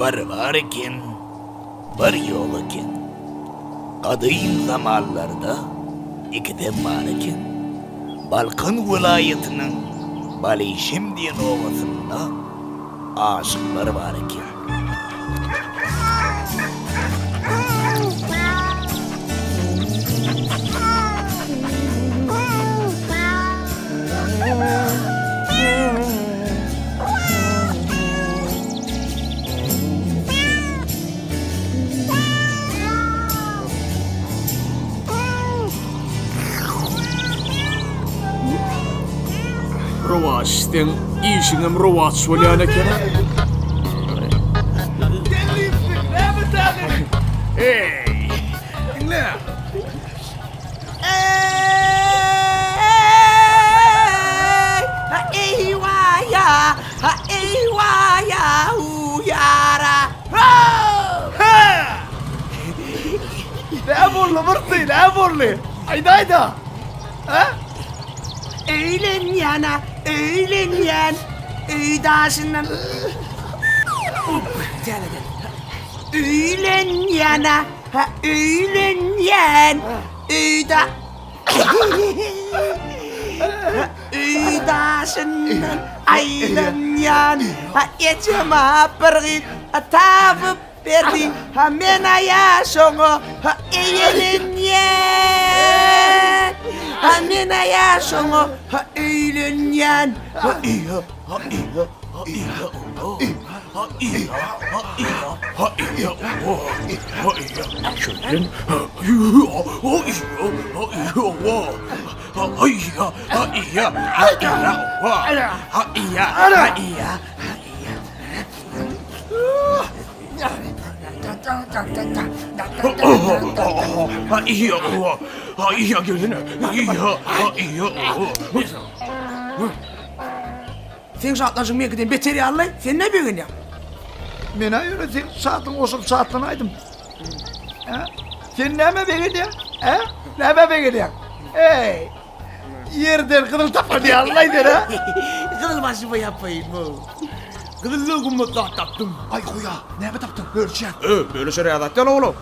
Bir bar eken, bir ýok eken. Gadym zamanlarda ikisem bar eken. Balkan welaýatynyň Balyşem diýen obasynda aşyklar bar eken. Rowaç seň işiňem rowaç bolýan eken. Eý, diňle. Näme boldy Murty, näme boldy? Aýdaýda. Hä? Öýlenýän-ä, öýlenýän. Öý daşyndan. Täzeden. Öýlenýän-ä, hä, öýlenýän. Öý da Öý daşyndan aýlanýan. Ha, ejem-ä bir gyz tapyp berdi. Ha, men-ä ýa şoňa ha, eýlenýän. Ha, men-ä ýa şoňa ha, öýlenýän. Ha, ha, ha, ha, Seň şatlanşyň meňkiden beter ýaly-laý, sen näme begenýäň? Men-ä ýöne seň şatlygyňa goşulyp şatlanaýdym. Hä? Sen nämä begenýäň? Hä? Nämä begenýäň? Eý! Ýerden gyzyl tapan ýaly-laý sen, hä? Gyzyl başyma ýapaýyn-ow. Gyzyldan gymmat zat tapdym. Aý, goý-a, näme tapdyň? Bölüşýän. Ö, bölüşer ýa zat ýaly oglum.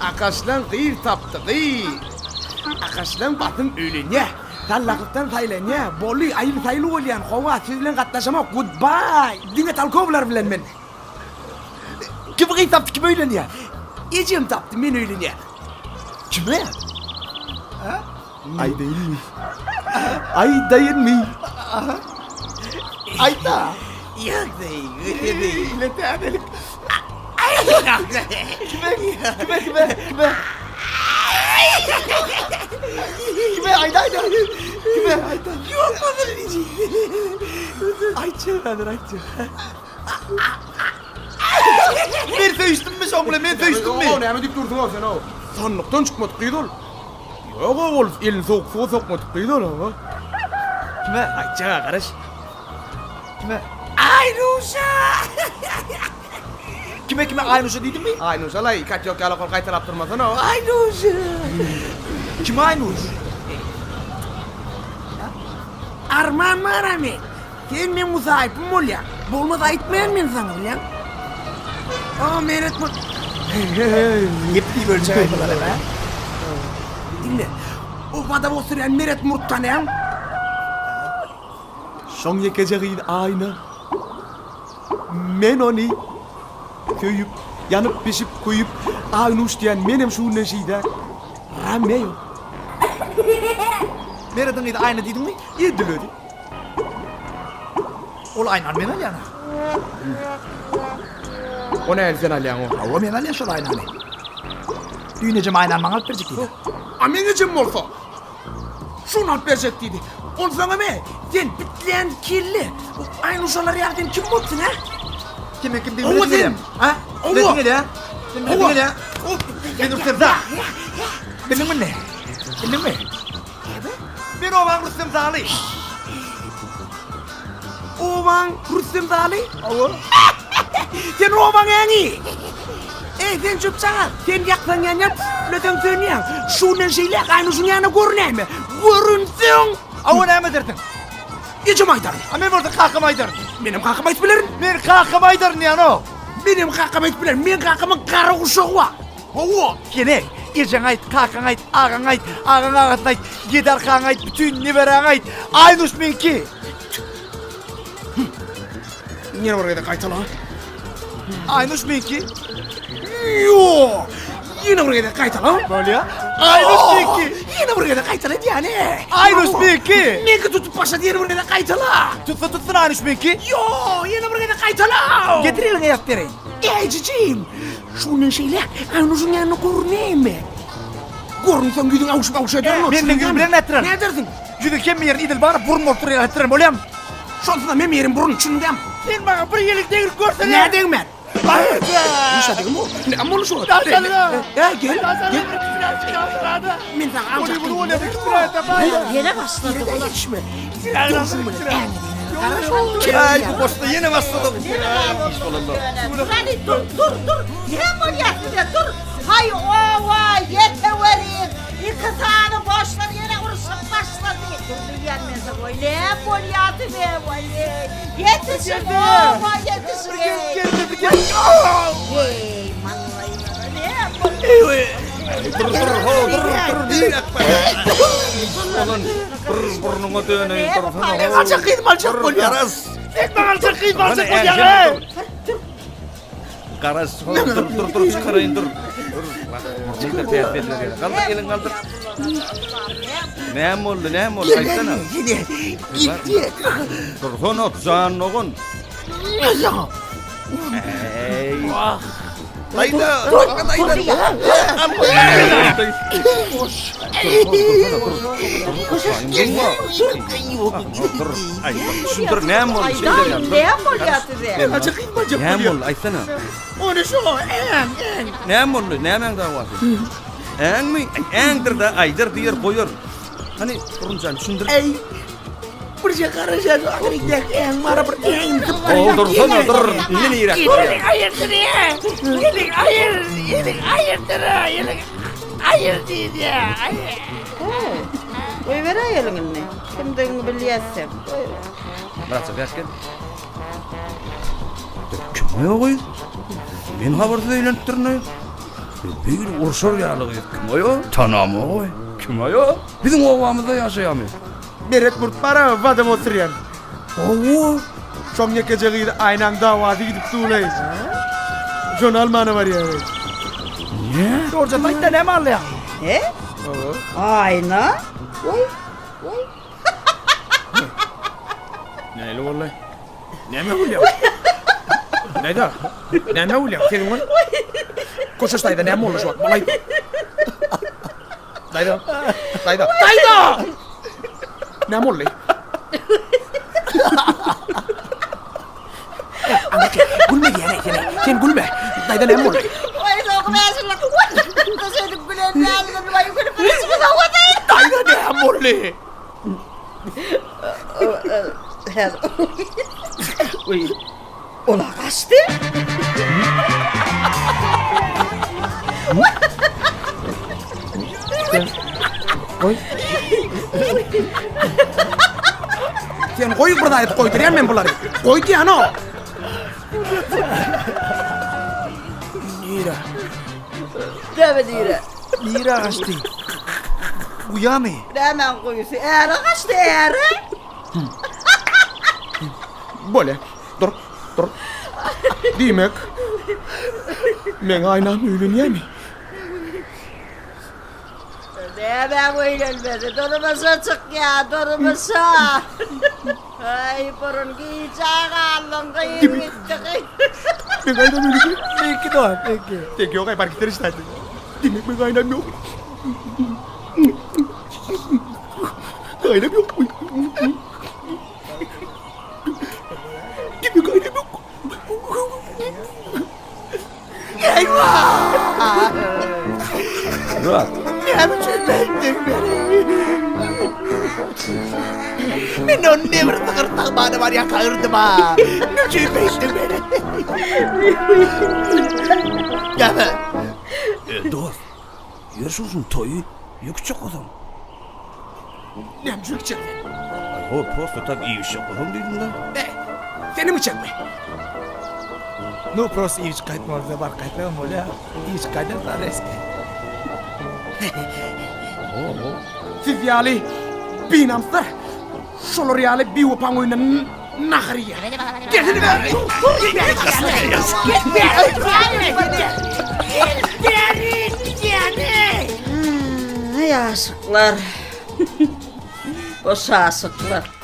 Akaşlaň gyz tapdy, gyz. Akaşlaň basym öýlenýä. Sallaklykdan saýlanýa. Boldy, aýyl-saýyl bolýan. Howa, siz bilen gatnaşamok. Goodbye! Diňe talkowlar bilen men. Kim gyz tapdy, kim öýlenýä? Ejem tapdy, men öýlenýän. Kime? Hä? Aýdaýynmy? Aýdaýynmy? Aýt-da! Ýok, deý, deý. Ile täzelik. Kime, kime, kime, kime? Kime aýda aýda. Kime aýda. Ýok, gyzyl. Aýtjak häzir, aýtjak. Men söýüşdimmi şoň bilen, men söýüşdimmi? O näme diýip dursuň-ow sen-ow? Sandykdan çykmadyk gyz ol. Ýog-ow ol elini sowuk suwa sokmadyk gyz ol, hawa. Kime? Aýtjak-a, garaş. Kime? Aýnuşa! Kime kime Aýnuşa diýdiňmi? Aýnuşa-laý, katýok ýaly ol gaýtalap durmasana-ow. Aýnuşa! Kim Aýnuş? Arman bar-a men. Sen meň musaýypym bolýaň. Bolmasa aýtmaýan men saňa, bilýäň? A, Meret bu... Gep diýip ölçek aýdylar hem, hä? Diňle. Obada oturýan Meret murt tanaýaň? Şoň ýekeje gyzy Aýna. Men ony söýüp, ýanyp-bişip, köýüp, Aýnuş diýen menem şu günden şeýdä. Romeo. Merediň gyzy Aýna diýdiňmi? Edil özi. Ol aýnany men alýan-a. O nähili sen alýaň o? Hawa, men alýan şol aýnany. Düýn ejem aýnany maňa alyp berjek diýdi. A meň ejem bolsa, şuny alyp berjek diýdi. Onsoňam e, sen bitlän kelle, Aýnuşalar ýaly sen kim bolupsyň, hä? Sen men kimdigimi Hawa bilesiň sen. gelýärmi? Hä? Hawa. Bilesiň gelýär? Sen bilesiň Hawa. gelýär? Men Rüstem Zag. Bildiňmi indi? Bildiňmi? Men obaň Rüstem Zaly. Obaň Rüstem Zaly? Hawa. Sen obaň äňi. Eý, sen çöpçagaz, sen ýaksaň ýanýaň, püfleseň sönýäň. Şundan şeýläk Aýnuşyň ýanyna görünäýme. Görünseň! Hawa, näme edersiň? Ejem aýdaryn. A men bolsa kakama aýdaryn. Menem kakam aýdyp bilerin. Men kakam aýdaryn diýenok. Menem kakam aýdyp bilerin. Meň kakamyň gara guşagy bar. Hawa. Sen eý, ejeň aýt, kakaň aýt, agaň aýt, agaň agasyny aýt, ýedi arkaňy aýt, bütin neberäňi aýt. Aýnuş meňki. Ýene bir gezek gaýtala. Aýnuş meňki. Ýok. Ýene bir gezek gaýtala. Bolýa. Aýnuş meňki. Ýene bir gezek gaýtala diýýän. Aýnuş meňki. Meňki tutup başlady ýene bir gezek gaýtala. Tutsa tutsun Aýnuş meňki. Ýok, ýene bir gezek gaýtala. Getir eliňe ýazyp bereýin. Eýjijim. Şundan şeýläk Aýnuşyň ýanyna görünäýme. Görünseň ýüzüň awuşyp awuşa ederin. Men meň ýüzüm bilen nätdirin? Nädersiň? Ýüzüň hemme ýerini idil baryp burun bolup durýar etdirin bolýamy? Şonsuzam hem ýerim burun çyndam. Sen maňa bir ýelik degirip görsene. Nä degmän? Nişe degim o? Näme boldy şu? Ä gel. Gel. Men saňa aljak. Ýene başlady bular. Ýetişme. Aý bu goşda ýene başlady. Hany dur dur dur. Näme bolýar size dur. Haý owa ýeteweriň. Iki sany boşlar ýene urşup başlady. Dur diýýän men size goý. Näme bolýar size goý. Ýetişiň owa ýetişiň. Eý maňlaýlara näme bolýar. Dur dur ho dur dur diýek. Olan bir burnuňa döneýin dursana. Men aljak gyzym aljak bolýar. Garaz. Sen maňa aljak gyzym aljak bolýar. Garaz dur dur dur çykaraýyn dur. Dur. Burnuňda täsir ediler. Galdyr elin galdyr. Näme boldy näme boldy aýtsana. Gide. Gitdi. Dursana jan dogan. Eý. Daýda, daýda. Dur, näme boldy? Näme bolýar size? Näme boldy? Aýtsana. Ony şo, äň, äň. Näme boldy? Nämäň dawasy? Äňmi? Äňdir-de, aýdar diýer, goýar. Hany, Burunjan, düşündir. Eý. Birje garaşa şu aňryk äň bara bir äň Ol dursana, dur. Indi nirä? Eliň aýyrdyr, eliň aýyr, eliň aýyrdyr, eliň aýyr diýýär. Aýyr. Goýberäý eliňi indi. Kimdigiňi bilýäs sen. Goýber. Myratja, bäş gel. Kim o gyz? Men habarsyz öýlenipdirin. Bir urşar ýaly gyz kim o? Tanamok. Kim o? Biziň obamyzda ýaşaýarmy? Meret murt bara badam oturýan. Hawa. Şoň ýekeje gyzy Aýnaň dawasy gidip dur-eý. Şony almana barýar. Ne? Jorja aýtda näme alýaň? He? Aýna? Goý, goý. Näli boldy? Näme gülýäň? Näde? Näme gülýäň? Seniň ol. Koşaş daýza näme boldy şu wagt? Bolaý. Daýza. Daýza. Daýza! Näme boldy? Aňyrky, gülme diýýän sen. Sen gülme. Daýza näme boldy? Oý, soňky bäş ýyllyk. Şeýdip gülen däldir. Waý, gülüp gülüp Daýza näme boldy? Oý. Ola gaçdy. Goý. Sen goý bir zat goýdurýan men bulary. Goý diýen o. Nira. Näme nire? Nira gaçdy? Uýamy? Nämäň guýusy? Äre gaçdy, äre. Bolýa. Dur, dur. Diýmek, meň aýnam öýlenýämi? Nämäň öýlenmesi? Durmuşa çykýa, durmuşa. Aý, burun gijä galdyň, gyz gitdi, gyz. Meň aýnam öýlenýär. Meňki dost, meňki. Seňki ýok, aý, bar gitsene işdäki. Diýmek, meň aýnam ýok. Aýnam ýok. Diýmek aýnam ýok. Eýwah! Murat. Näme üçin beýtdiň meni? Men ony ne bir sygyr sagmana barýarka yrdym-a. Näme üçin beýtdiň meni? Näme? Dost, ýör şuň toýy ýükçek bolsaň. Näme üçin gitjek sen? Aý, ho, prosto tak iýişjek bolsam diýdim-de. Be! Senem içeňmi? Nu prosta iýip gaýtmalyda baryp gaýtmagam bolýar. Iýip gaýdarsa reski. Siz ýaly binamyslar şolar ýaly biwepaň öýünde nahar iýýär. Gelsene bäri. Aý aşyklar. Boş aşyklar.